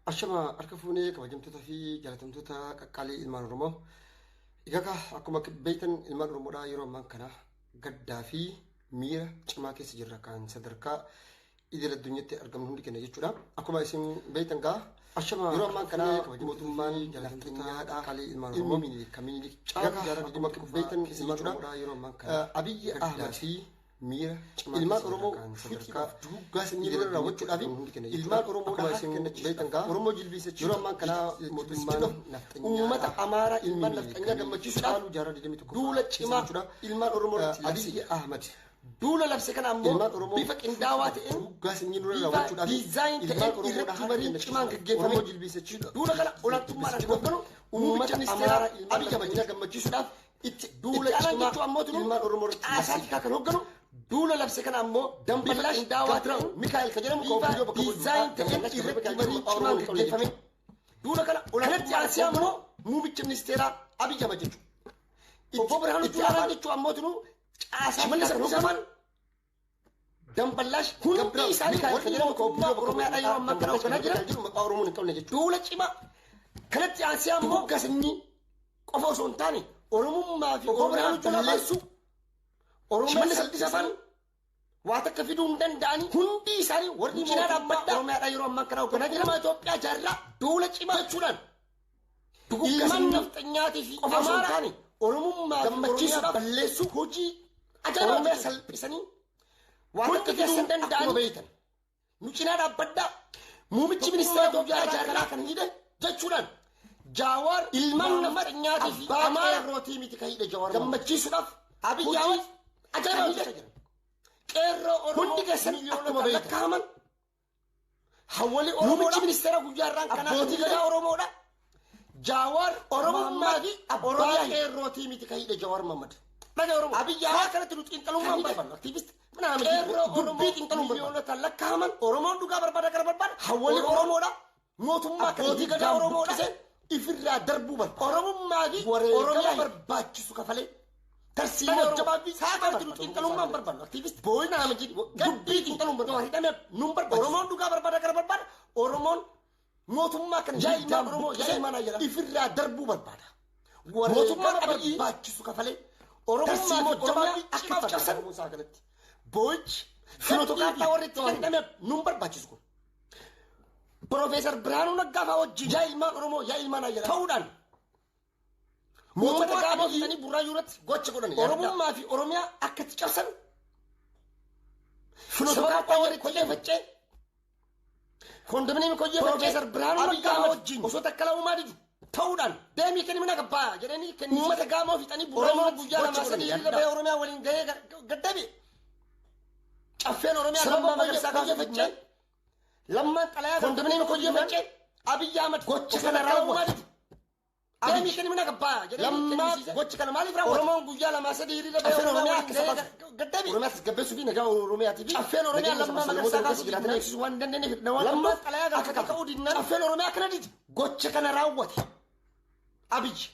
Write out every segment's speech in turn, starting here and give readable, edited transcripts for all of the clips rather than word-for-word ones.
Ashama harka fuunee, kabajamtoota fi jaalatamtoota qaqqaalii ilmaan Oromoo. Egaa akkuma beektan, ilmaan Oromoodhaa yeroo ammaan kana gaddaa fi miira cimaa keessa jirra, kan sadarkaa idil addunyaatti argamnu hundi keenya jechuudha. Akkuma isin beektan gaa, ashama yeroo ammaan kana mootummaan nafxanyaadhaa qaqqaalii ilmaan Oromoo Minilik kan Minilik caalu jaarraa akkuma beektan ilmaan Oromoodhaa yeroo ammaan kana Abiyyi Ahmad fi miira cimaa ilmaan Oromoo sadarkaa duuggaa sanyii dura raawwachuudhaaf ilmaan Oromoo beektan gaa, Oromoo jilbiisachuu yeroo ammaan kana mootummaan uummata Amaaraa ilmaan nafxanyaa gammachiisuudhaaf duula cimaa ilmaan Oromoo Abiyyi Ahmad duula labse. Kana ammoo bifa qindaawaa ta'een, duuggaa sanyii dura raawwachuudhaaf design ta'een irratti mariin cimaan gaggeeffame. Duula kana olaantummaadhaan hoogganu muummicha ministeeraa Abiyyi Ahmad gammachiisuudhaaf itti duula cimaa ammoo ilmaan Oromoo caasaa tikaa kan hoogganu duula labse. Kana ammoo bifa qindaawaa ta'een Mikaa'el kan jedhamu bifa design ta'een irratti mariin cimaan gaggeeffame. Duula kana kanatti aansee ammoo muummicha ministeeraa Abiyyi Ahmad jechuudha. Obbo Birhaanuu Juulaa jechuun ammoo tunu caasaa Shimallis Abdiisaa faan Damballaash hundi isaanii warri mootummaa Oromiyaadhaa yeroo ammaa kana hoogganaa jiran maqaa Oromoon hin qabne jechuudha. Duula cimaa kanatti aansee ammoo sanyii qofa osoo hin taane Oromummaa fi Obbo Birhaanuu Juulaa balleessuu, Shimallis Abdiisaa faan waa takka fiduu hin danda'anii, hundi isaanii warri cinaa dhaabbadhaa Oromiyaadhaa yeroo ammaa kana hoogganaa jiran Itoophiyaa jaarraa duula cimaa jechuudhaan ilmaan nafxanyaatii fi qofa osoo hin taane Oromummaa fi Oromiyaa balleessuu hojii ajaa'ibaa Oromiyaa salphisanii waa takka fiduu hin danda'anii beektan. Nu cinaa dhaabbadhaa. Muummichi ministeera Itoophiyaa jaarraa kan hidhe jechuudhaan Jaawaar ilmaan nafxanyaatii fi Amaara rootii miti kan hidhe Jawaar gammachiisuudhaaf Abiyyi Ahmad ajaa'ibaa hojjechaa jira. Qeerroo Oromoo hundi keessan akkuma beektan lakkaa'aman hawwalii Oromoodha. Muummichi ministeera guyyaa irraan kanaa abbootii gadaa Oromoodha. Jaawaar Oromummaa fi Oromiyaa qeerrootii miti kan hidhe Jawaar Mohammad. Dhaga Oromoo. Abiyyi Ahmad kanatti nu xiinxalummaa hin barbaannu. Activist qeerroo dubbii xiinxaluu hin barbaannu. Miiliyoonota lakkaa'aman Oromoon dhugaa barbaada gara barbaada. Hawwalii Oromoodha. Mootummaa kan abbootii gadaa Oromoodha. Ifirraa darbuu barbaada. Oromummaa fi Oromiyaa barbaachisu kafalee. Tarsiimoo jabaa fi saakatti nu xiinxalummaa hin barbaannu. Activist boo'ina nama jedhi dubbii xiinxaluu hin barbaannu. Hidhamee nu hin barbaachisu. Oromoon dhugaa barbaada gara barbaada. Oromoon mootummaa kana yaa ilmaan Oromoo, yaa ilmaan Ayyaana ifirraa darbuu barbaada. Mootummaan Abiyyi barbaachisu kafalee Oromummaa fi Oromiyaa akka cabsan boo'ichi filootokaartaa warri itti hidhamee nu hin barbaachisu kun. Profeesar Birhaanuu Naggaa fa'aa wajjin yaa ilmaan Oromoo, yaa ilmaan Ayyaana ta'uudhaan uummata gaafa fixanii Burraayyuu irratti gocha godhan Oromummaa fi Oromiyaa akka itti cabsan filootokaartaa warri itti faccee kondominiyeemii koyyee Profeesar Birhaanuu Naggaa wajjin osoo takka lamumaa didu ta'uudhaan deemii kenni mana gabbaa jedhanii kenni uummata gaamoo fixanii Burraayyuu guyyaa 2 3 hiriira bahee Oromiyaa waliin gahee gaddabe. Caffeen Oromiyaa Lammaa Magarsaa koyyee faccee Lammaan xalayaa kondominiyeemii koyyee faccee Abiyyi Ahmad gocha kana raawwate. Deemii kenni mana gabbaa jedhanii Lammaa gocha kana maaliif raawwate? Oromoon guyyaa 2 3 hiriira bahee Oromiyaa waliin gahee gaddabe. Oromiyaa tasgabbeessuu fi nagaa Oromiyaatii fi Caffeen Oromiyaa Lammaa Magarsaa kaasuu jiraatan eegsisuu waan hin dandeenyeef Lammaan xalayaa gaafate ka'uu dinnaan Caffeen Oromiyaa kana dide gocha kana raawwate. Abiyyi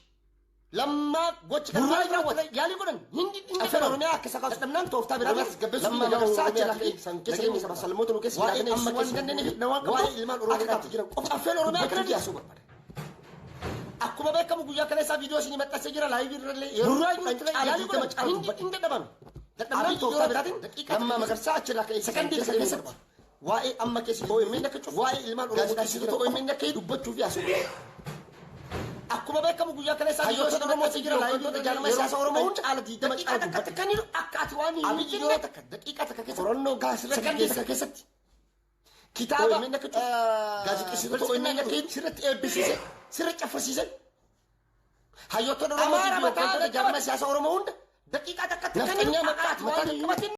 Lammaa gocha kana maaliif raawwate? Yaalii godhan hindi Caffeen Oromiyaa akka isa kaasu dadhabnaan tooftaa biraatiin Lammaa Magarsaa achi irraa ka'ee nageenya saba salmoota nu keessa jiraatan eegsisuu waan hin dandeenyeef waa'ee ilmaan Oromiyaa jiran qofa Caffeen Oromiyaa kana dide barbaada. Akkuma beekamu guyyaa kaleessaa viidiyoo isinii maxxansee jira live irrallee yeroo yaalii godhan hindi hin dadhabame. Dadhabnaan tooftaa biraatiin Lammaa Magarsaa achi irraa ka'ee sekondii takka keessatti waa'ee amma keessa OMN akka cufu, waa'ee ilmaan Oromoo gaazexeessitoota OMN akka dubbachuu fi haasa'u. Akkuma beekamu guyyaa kaleessaa viidiyoo isinii maxxansee jira live jaarmaa siyaasa Oromoo hunda caala 20 caala dubbadhe. Kan akka ati waan hin Abiyyi yeroo takka daqiiqaa takka keessatti qorannoo gaasirratti sekondii takka keessatti kitaaba OMN akka cufu, gaazexeessitoota OMN akka sirriitti eebbisiise, sirriitti caffasiise, hayyoota Oromoo fi hooggantoota jaarmaa siyaasa Oromoo hunda daqiiqaa takkatti kan nafxanyaa maqaa mataa qabatin.